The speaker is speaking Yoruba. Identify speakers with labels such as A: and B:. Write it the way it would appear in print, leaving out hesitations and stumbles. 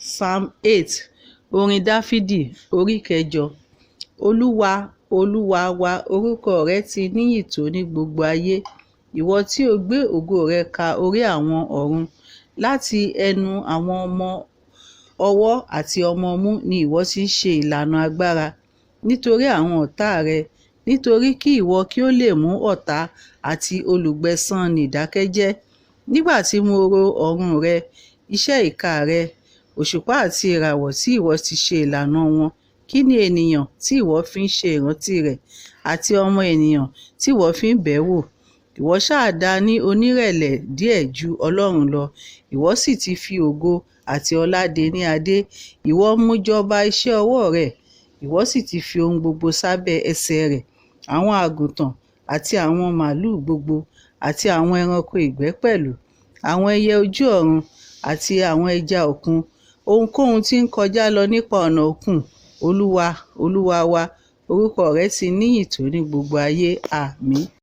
A: Psalm 8. Orin Dáfídì orí kẹjọ. Olúwa, Olúwa wa, orúkọ rẹ ti níyì tó ní gbogbo ayé. Ìwọ tí ó gbé ògo rẹ ka orí àwọn ọ̀run. Láti ẹnu àwọn ọmọ ọwọ́ àti ọmọ ọmú ni ìwọ ti ń ṣe ìlànà agbára nítorí àwọn ọ̀tá rẹ, nítorí kí ìwọ kí ó lè mú ọ̀tá àti olùgbẹ̀san nì dákẹ́ jẹ́. Nígbà tí mo ro ọ̀run rẹ, iṣẹ́ ìka rẹ, òṣùpá àti ìràwọ̀ tí ìwọ ti ṣe ìlànà wọn, kí ni ènìyàn tí ìwọ fi ń ṣe ìrántí rẹ̀, àti ọmọ ènìyàn tí ìwọ fi ń bẹ̀ ẹ́ wò? Ìwọ sá dá ní onírẹ̀lẹ̀ díẹ̀ ju Ọlọ́run lọ, ìwọ sì ti fi ògo àti ọlá dé ní adé. Ìwọ mú jọba iṣẹ́ ọwọ́ rẹ, ìwọ sì ti fi ohun gbogbo sábẹ́ ẹsẹ̀ rẹ̀, àwọn àgùntàn àti àwọn màlúù gbogbo, àti àwọn ẹranko ìgbẹ́ pẹ̀lú, àwọn ẹyẹ ojú ọ̀run àti àwọn ẹja òkun, ohunkóhun tí ń kọjá lọ nípa ọ̀nà òkun. Olúwa, Olúwa wa, orúkọ rẹ ti níyì tó ní gbogbo ayé. Àmín.